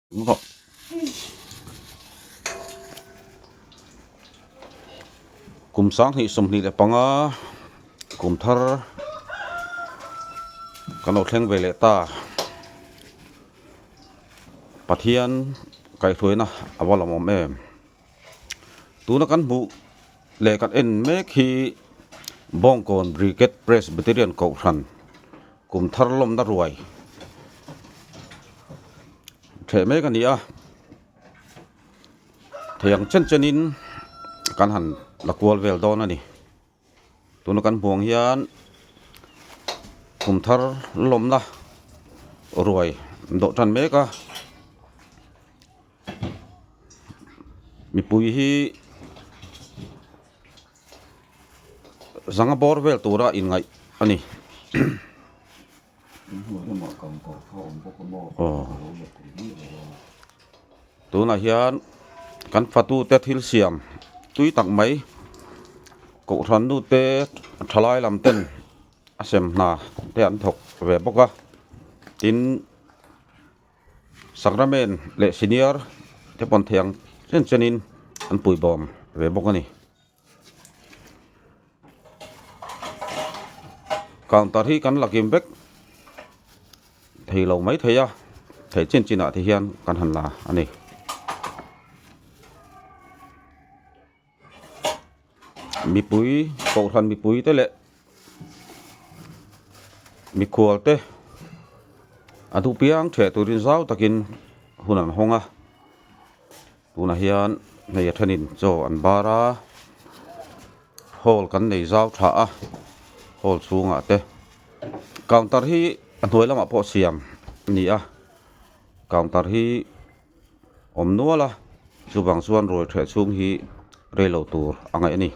Kum 2025 kum thar kan lo thleng ve leh ta. Pathian kaihhruaina a va lawmawm em. Tuna kan hmuh leh kan en mek hi Bawngkawn Brigade Presbyterian Kohhran kum thar lawmna ruai theh mek a ni a thei ang chen chen in kan han la kual vel dawn a ni tuna kan hmuh ang hian kum thar lawmna ruai an dawh tan mek a mipui hi zanga bawr vel tura inngaih a ni. Aw tunah hian kan fatu te thil siam tui tak mai kohhran nu te thalai lam ten a sem hna te an thawk ve bawk a tin Sacrament leh senior te pawn thei ang chen chenin an puibawm ve bawk a ni. Counter hi kan la kim vek thei lo mai thei a thei chin chinah te hian kan han la a ni. Mipui kohhran mipui te leh mikhual te a duh piang theh turin zau takin hun an hawng a tunah hian hei a thenin chaw an bar a hall kan nei zau tha a hall chhungah te counter hi a hnuai lamah pawh siam a ni a counter hi. Awm nual a, chuvang chuan ruai ṭheh chhung hi rei lo tur a ngaih a ni.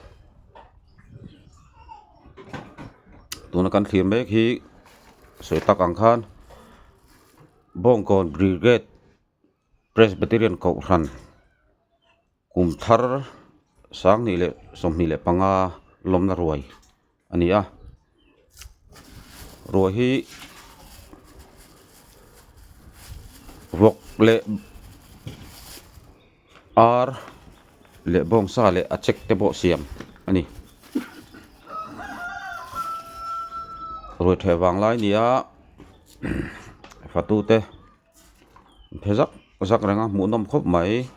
Tuna kan thlir mek hi sawi tak ang khan Bawngkawn Brigade Presbyterian Kohhran kum thar 2025 lawmna ruai a ni a ruah hi vawk leh ar leh bawngsa leh a chek te pawh siam a ni ruai theh vang lai a ni a fatu te an phe zak zak reng a hmuhnawm khawp mai.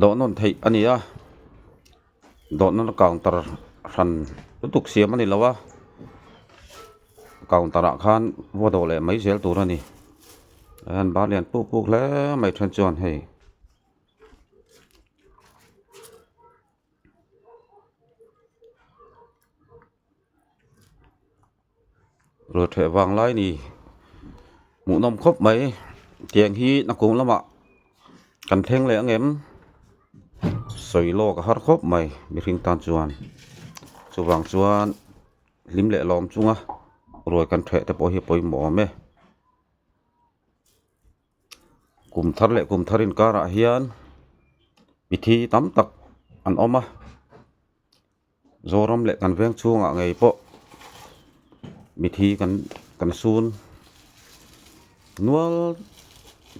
Dawh nawn theih a ni a dawh nawn counter hran lutuk siam a ni lo a counter ah khan vaw dawh leh mai zel tur a ni ah hian bar lian puk puk hle mai then chuan hei. Ruaitheh vang lai ni hmuhnawm khawp mai tiang hi nakung lamah kan thleng leh ang em sawi lawk a har khawp mai mihring tan chuan chuvang chuan hlim leh lawm chunga ruai kan theh te pawh hi a pawimawh awm e. Kum thar leh kum thar inkarah hian mithi tam tak an awm a Zoram leh kan veng chhungah ngei pawh mithi kan kan sun nual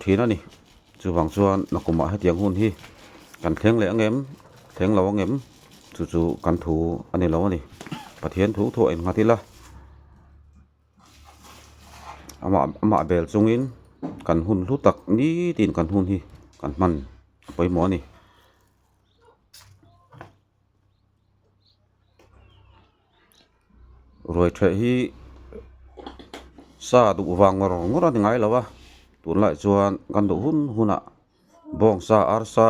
thin a ni chuvang chuan nakumah hetiang hun hi kan thleng leh ang em thleng lo ang em chu chu kan thu a ni lo a ni Pathian thu thu a innghat ila. Amah amah bel chungin kan hun hlu tak nitin kan hun hi kan hman a pawimawh a ni. Ruai ṭheh hi sa duh vang ngawr ngawr a ni ngai lo a, tunlai chuan kan duh hun hunah bawngsa arsa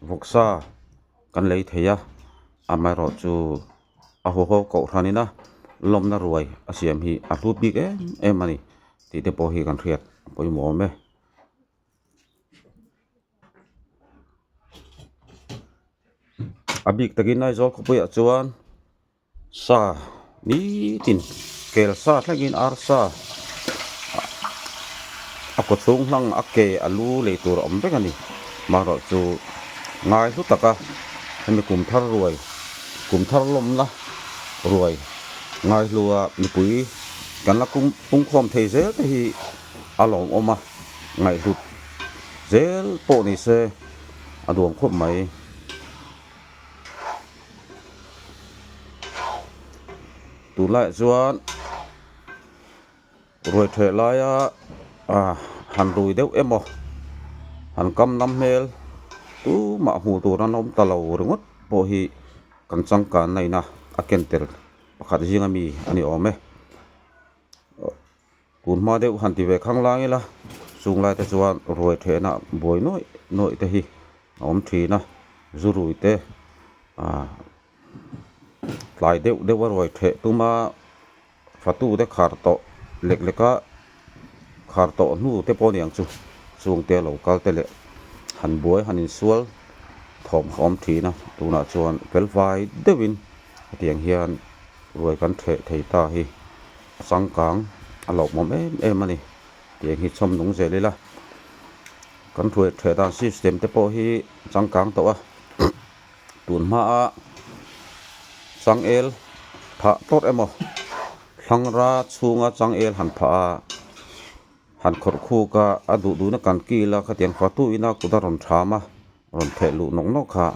vawksa kan lei thei a amaherawhchu. A huho kohhran ina lawmna ruai a siam hi a hlu bik em em a ni tih te pawh hi kan hriat a pawimawh awm e. A bik takin Aizawl khawpuiah chuan sa nitin kel sa thlengin ar sa a. Kawchhung hlang a ke a lu lei tur a awm vek a ni. Marawh chu ngai hlu taka hemi kum thar ruai, kum thar lawmna ruai ngai hlua mipui kan la pungkhawm thei zel te hi a lawmawm a, ngaihhlut zel pawh ni se a duam khawp mai. Tunlaiah chuan ruai theh laia ah han rui deuh emaw han kam lam hmel tumah hmuh tur an awm ta lo ringawt pawh hi kan changkanna ina a ken tel pakhat zinga mi a ni awm e. Tun hma deuh han ti ve khang lang ila chung lai te chuan ruai thehna buai nuaih nuaih te hi a awm thin a zu rui te ah tlai deuh deuh a ruai theh tum a fatu te khar tawh lek lek a khar tawh hnu te pawh a ni ang chu chung te lo kal te leh han buai han insual thawm a awm thin a tunah chuan fel fai deuhin hetiang hian ruai kan theh thei ta hi. A changkang a lawmawm em em a ni tiang hi chhawm nung zel ila kan hruai theh dan system te pawh hi a changkang tawh a tun hmaa changel phah tawrh emaw thlangra chhunga changel han phah a han khawrh khuk a a duh duhna kan kil a khatiang fatu ina kut a rawn tham a rawn theh luh nawk nawk kha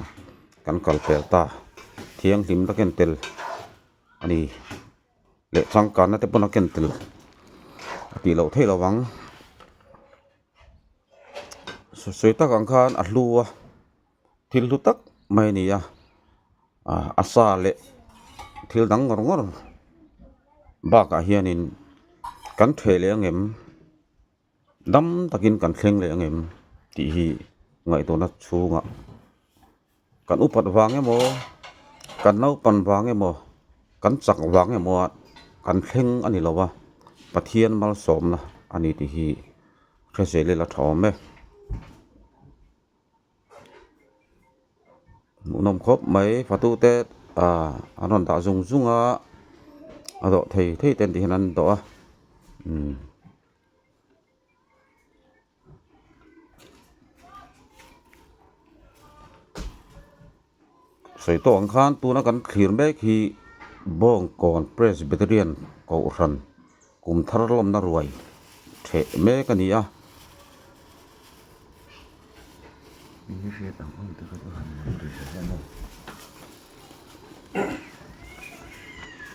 kan kal pel ta thianghlim la ken tel a ni. Leh changkanna te pawn a ken tel a tih loh theih lovang sawi tak ang khan a hlu a thil hlu tak mai a ni a ah a sa leh thil dang ngawr ngawr bakah hianin kan theh leh ang em dam takin kan thleng leh ang em tih hi ngaihtuahna chhungah. Kan upat vang emaw, kan naupan vang emaw, kan chak vang emaw a kan thleng a ni lo a, Pathian malsawmna a ni tih hi hre zel ila tha awm e. Hmuhnawm khawp mai fatute ah an rawn dah zung zung a, a dawh thei thei te an tih hian an dawh a umm. Sawi tawh ang khan tuna kan thlir mek hi Bawngkawn Presbyterian Kohhran kum thar lawmna ruai theh mek a ni a.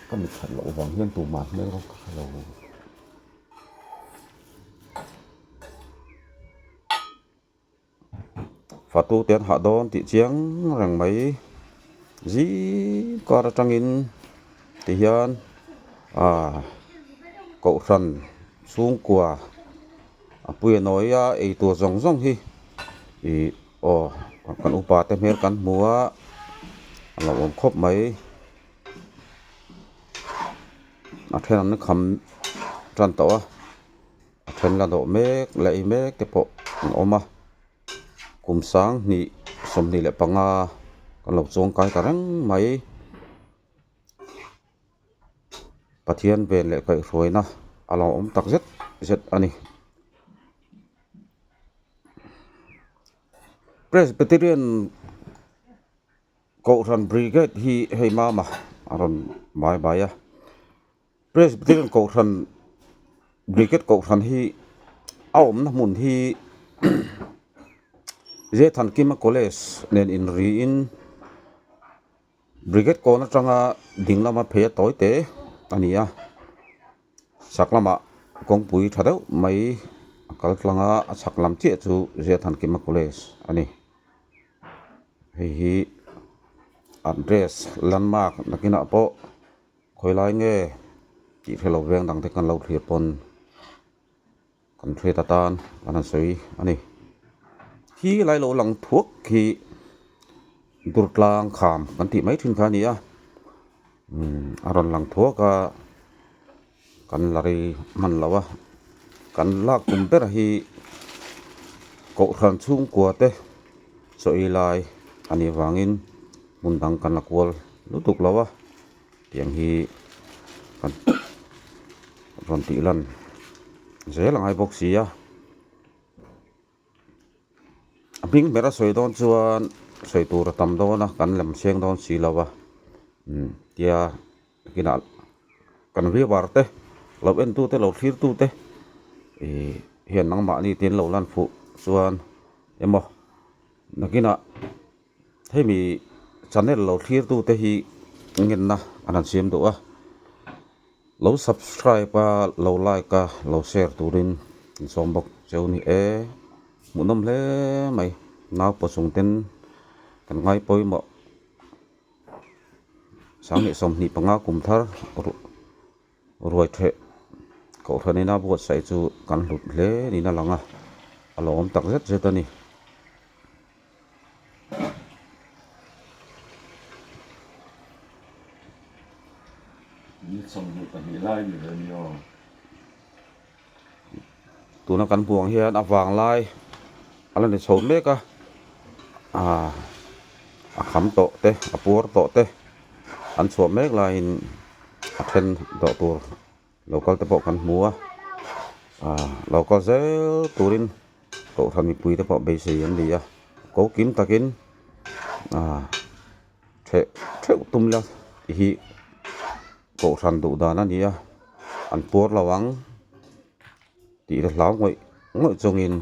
Ka mithat loh vang hian tumah hmel ka hre lo. Fatu te an hah dawn tih chiang reng mai zing kar atangin ti hian ah kohhran chhungkua a pui a nawi a eitur zawng zawng hi ih aw kan upa te hmel kan hmu a a lo awm khawp mai. A then an kham tan tawh a a then la dawh mek la ei mek te pawh an awm a kum sanghnih 25 kan lo chuangkai ta reng mai Pathian ven leh kaihhruaina a lo awm tak zet zet a ni. Presbyterian. Kohhran Brigade hi hei mama a rawn bai bai a Presbyterian Kohhran Brigade Kohhran hi a awmna hmun hi Zethankima College nen inriin Brigade kawn atanga ding lama phei a tawi te a ni a chhak lamah kawngpui tha deuh mai a kal tlang a a chhak lam chiah chu Zethankima College a ni. Hei hi address landmark nakinah pawh khawi lai nge tih hrelo veng dang te kan lo thlir pawn kan hriat atan kan han sawi a ni. Khi lai lo lang thuak khi Durtlang kham kan tih mai thin kha a ni a umm a rawn lang thuak a kan la rei hman lo a kan lak tum ber hi kohhran chhungkua te chaw ei lai a nih vangin hmun dang kan la kual lutuk lo a tiang hi kan rawn tih lan zel a ngai bawk si a. A hming ber a sawi dawn chuan sawi tur a tam dawn a kan lem seng dawn si lo a umm tia kinah kan viewer te lo en tu te lo thlir tu te ihh hian nangmahni te an lo lan fuh chuan emaw nakinah hemi channel lo thlir tu te hi ngenna an han siam duh a lo subscribe a lo like a lo share turin in sawm bawk cheu ni e hmuhnawm hle mai naupawh ten kan ngai pawimawh. 25 kum thar ruai theh kohhran ina buatsaih chu kan hlut hle niin a lang a a lawm tak zet zet a ni. Tuna kan hmuh ang hian a vang lai a la ni chho mek a aaa a kham tawh te a puar tawh te an chhuah mek laiin a then dawh tur lo kal te pawh kan hmu a aaa lo kal zel turin kohhran mipui te pawh beisei an ni a ko kim takin aaa theh theuh tum ila tih hi. Kohhran duh dan a ni a, an puar lo ang tih te hlau ngawih ngawih chungin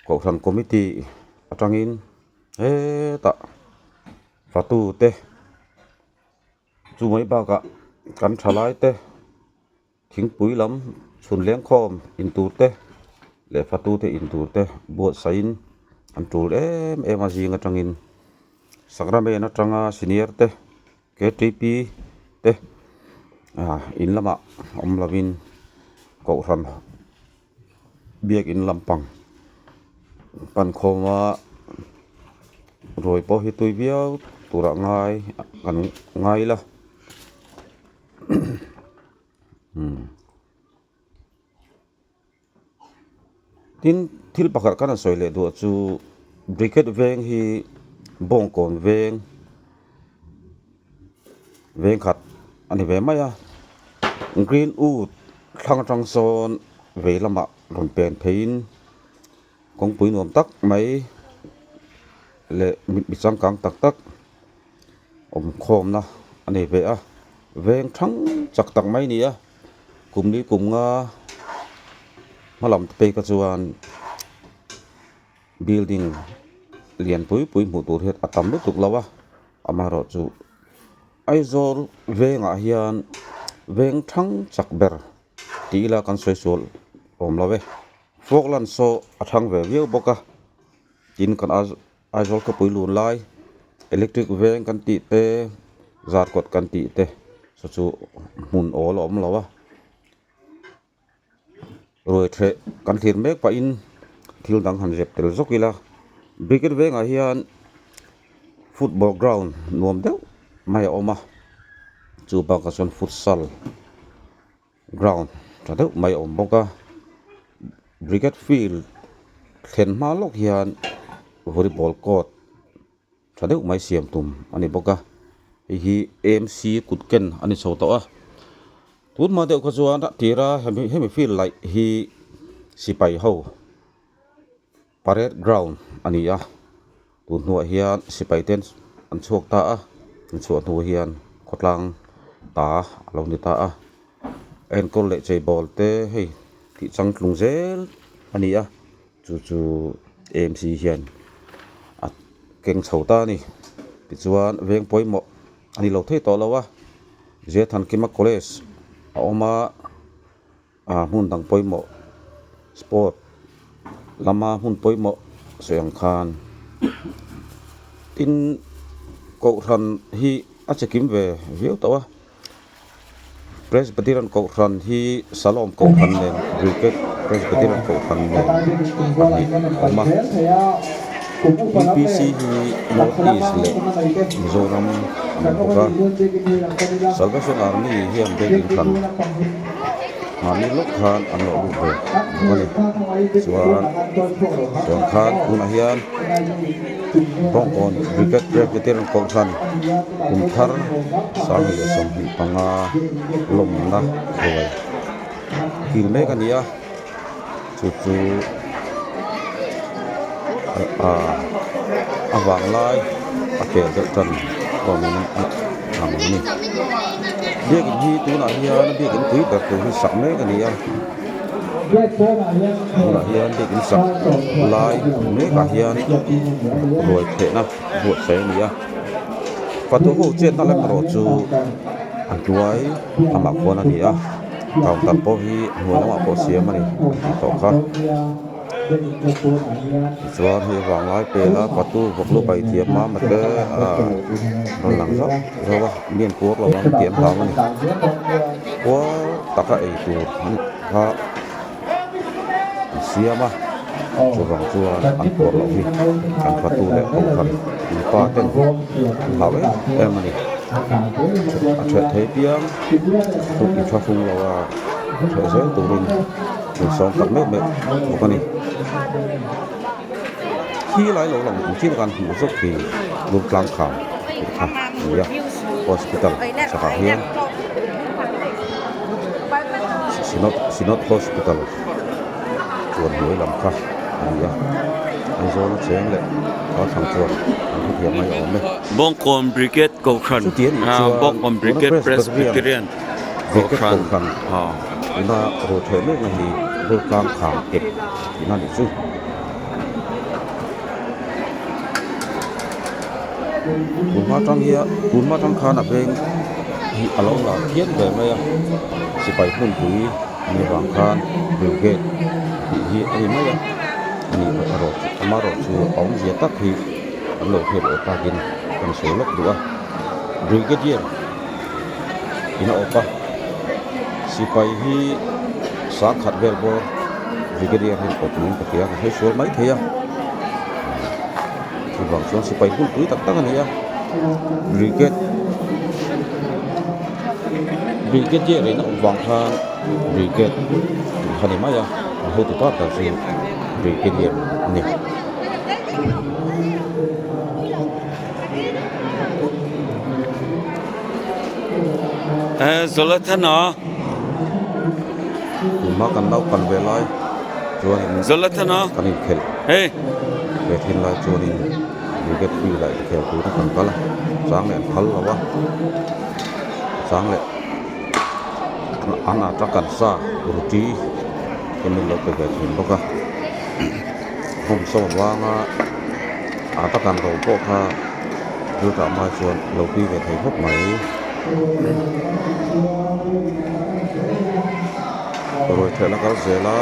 Kohhran committee atangin hetah fatu te chu mai bakah kan thalai te thingpui lam chhun lengkhawm in tur te leh fatu te in tur te buatsaihin an tul em em a zing atangin Sacrament atanga senior te. Ktp te ah in lamah awm lovin kohhran biakin lampang pan khawm a ruai pawh hi tui viau turah ngai kan ngai ila umm. Tin, thil pakhat khan a sawi leh duah chu Brigade veng hi Bawngkawn veng veng khat a ni ve mai a, Greenwood thlang atang sawn vei lamah rawn pen pheiin kawngpui nuam tak mai leh mi changkang tak tak awm khawmna a nei ve a, veng thang chak tak mai a ni a. Kum ni kum nga hma lam te phei kha chuan building lian pui pui hmuh tur hian a tam lutuk lo a amaherawh chu Aizawl vengah hian veng thang chak ber tih ila kan sawi sual awm lo e Falkland saw a thang ve viau bawk a tin kan Aizawl khawpui lun lai electric veng kan tih te zarkawt kan tih te saw chu hmun awl a awm lo a ruai theh kan thlir mek pahin thil dang han zep tel zawk ila brigade vengah hian football ground nuam deuh mai a awm a chu bakah chuan futsal ground tha deuh mai a awm bawk a brigade field thlen hma lawk hian volleyball court tha deuh mai siam tum a ni bawk a hei hi A M C kut ken a ni chho tawh a tun hma deuh kha chuan a tira hemi field laih hi sipai ho parade ground a ni a tun hnuah hian sipai te an chhuak ta a an chhuah hnu hian khawtlang ta a lo ni ta a enkawl leh chei bawl te hei tih changtlung zel a ni a chu chu A M C hian a keng chho ta a ni tichuan veng pawimawh a ni lo thei tawh lo a Ziathankima college a awm a. Ah hmun dang pawimawh sport lama hmun pawimawh sawi ang khan tin kohhran hi a che kim ve viau tawh a Presbyterian kohhran hi Salom kohhran nen Brigade Presbyterian kohhran nen pahnih a awm a U P C hi North East leh Mizoram a ni bawk a Salvation Army hian bank inhran. Mahni lawk khan an lo lut ve bawk a ni. Chuan chuan khan tunah hian Bawngkawn Brigade Presbyterian Kohhran kum thar 2025 lawmna ruai kil mek a ni a, chu chu Ahh a vang lai a pel deuh tan awmin a lang a ni. Biakin hi tunah hian a biakin pui ber tur hi sak mek a ni a tunah hian biakin sak lai mekah hian ruai thehna buatsaih a ni a fatu ho chetna lam erawh chu a hnuai lamah khuan a ni a counter pawh hi a hnuai lamah pawh siam a ni tih tawh kha. Tichuan hei vanglai pela patu vawk lu pai thiam mama te ah rawn lang zauh zauh a mi an puar lo ang tih an hlau a ni puar taka ei tur kha an siam a chuvang chuan an puar loh hi an patu leh kohhran mipa ten an hlau em em a ni a ṭheh thei piang tuk i tha hrung lo a ṭheh zel turin. Hmun sawm tak meuh meuh bawk a ni. Khi lai lo lang ang chin khan hmuh zawk khi Lurtlang kham tih kha a ni a, hospital chakah hian Synod Synod Hospital chuan hnuai lam kha a ni a, Aizawl a cheng leh Ralthlang chuan an hrethiam mai awm e. Bawngkawn Brigade Kohhran Chuti a nih chuan Bawngkawn tuna Brigade Presbyterian Presbyterian Brigade Kohhran Kohhran Tuna ruaitheh mekna hi Rultlang kham ep tihna a nih chu. Tunhma tang hian tunhma tang khan a veng hi a lo lar phian ve mai a, sipai hmunpui a nih avang khan Brigade tih hi a ni mai a, a nih erawh chu amaherawhchu a awmzia tak hi an lo hriat loh takin kan sawi lawk duh a, Brigadier. In a awp a sipai hi sangkhat vel bawr brigadier hian awp niin ka hria ka sawi sual mai thei a chuvang chuan sipai hun pui tak tak a ni a brigade brigadier in a awp vang khan brigade tih kha a ni mai a a hotu pa ber chu brigadier a ni. Zolathana Tuma kan naupan ve lai chuanin Zolathana kan inkhelh hei ve thin lai chuanin brigade field ah inkhel tura kan kal a chang leh an phal lo a chang leh an ata kan sa ruti te min lo pe ve thin bawk a home sawm avanga ata kan ro pawh kha Chutah hma chuan lo tui ve thei khawp mai. Ruai theihna kal zel a.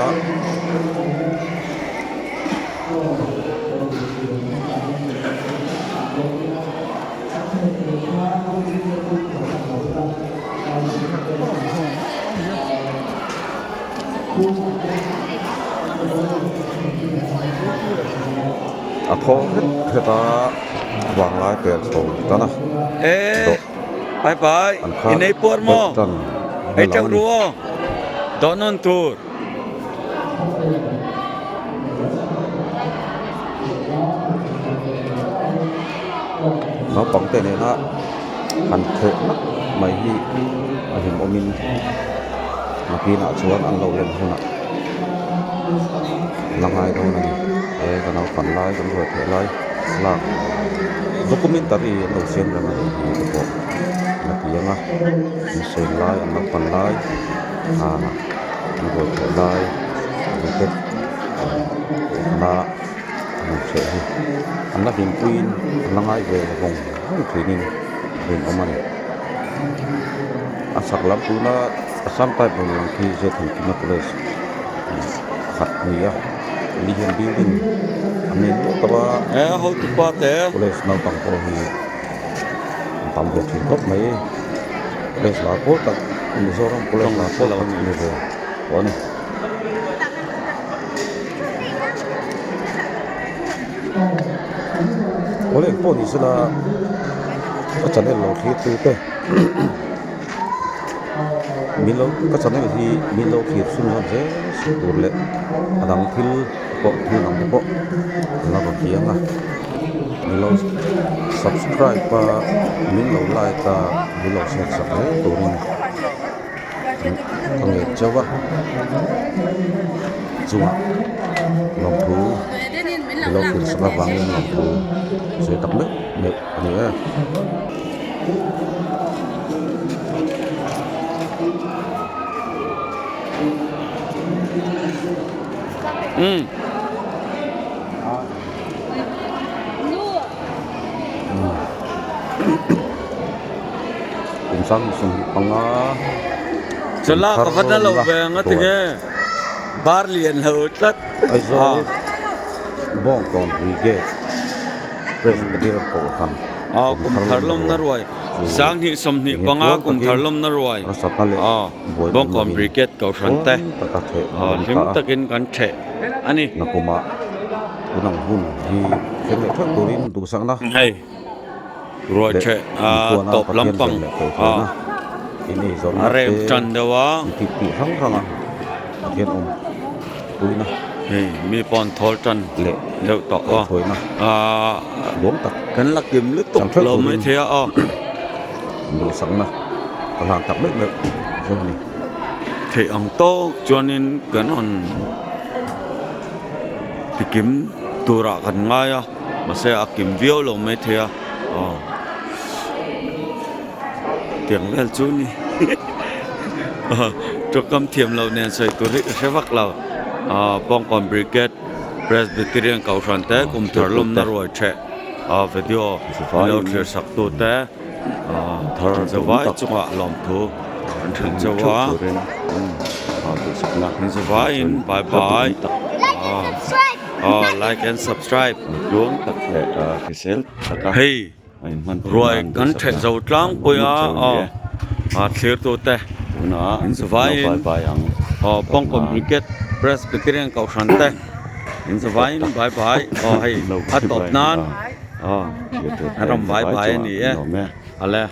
A thaw hret hret a. Vanglai pel chho tan a E dawh bye bye an khat inei puar deuh maw tan ei hmel ang teuh a ni. ru aw dawh nawn tur. Naupang te nena han theh nak mai hi a hlimawmin nakinah chuan an lo len hunah la ngai dawn a ni. He ka naupang lai kan ruai theh lai. Thlalak documentary an lo siam reng a nih hi te pawh a ti ang a an sawi lai an lo pan lai ah an buai theih lai cricket na an hreh hi an la hlimpuiin an la ngai ve vawng vawng thinin a rinawm a ni a chhak lam tuna Assam type rawn lang khi Zethamkima college pakhat a ni a. Ni hian building a nei nual tawh a e hotupa te college naupang pawh hi an tam ve thin khawp mai college lar pawl tak Mizoram college lar pawl tak a ni ve tawh a ni. Awle pawh ni sela ka channel lo thlir tu te. Min lo ka channel hi min lo thlir chhun zawm zel suh tur leh a dang thil pawh thil dang te pawh an la rawn ti ang a min lo subscribe a min lo like a min lo share sak zel turin ka ngen chauh a chungah lawmthu. Ilo thlir sak avangin lawmthu sawi tak meuh meuh a ni e. Kum 25 Chula ka va na lo ve ang a tinge bar lian lo tlat. Aizawl Bawngkawn Brigade Presbyterian Kohhran Kum thar lawmna ruai 2025 kum thar lawmna ruai Bawngkawn Brigade Kohhran te hlim takin kan theh a ni. Nakumah tunang hun hi thleng leh theuh turin duhsakna Hei ruai leh theh mikhuana tawp Pathian lampang zen leh kaihhruaina in eizawnna a rem te tan deuh a. tih tih hrang hranga Pathian awm puina Hei mi pawn thawl tan leh deuh tawh a kaihhruaina nuam tak kan la kim lutuk chang theuh lo mai turin thei a aw. duhsakna ka hlan tak meuh meuh zawk a ni. Theih ang tawk chuanin kan rawn tikim turah kan ngai a mahse a kim viau lo mai thei a aw tiang vel chu ni tawngkam thiam loh nen sawi tur hi ka hre vak lo aw Bawngkawn Brigade Presbyterian Kohhran te kum thar lawmna ruai theh aw video lo thlir sak tu te. Zavai chungah lawmthu an then chauh a zavaiin bye bye like and subscribe hei ruai kan then zo tlangpui a aw thlir tute zavaiin Bawngkawn Brigade Presbyterian Kohhran te zavaiin bye bye aw hei a tawp nan. A rawn vai vai a ni e. Ale.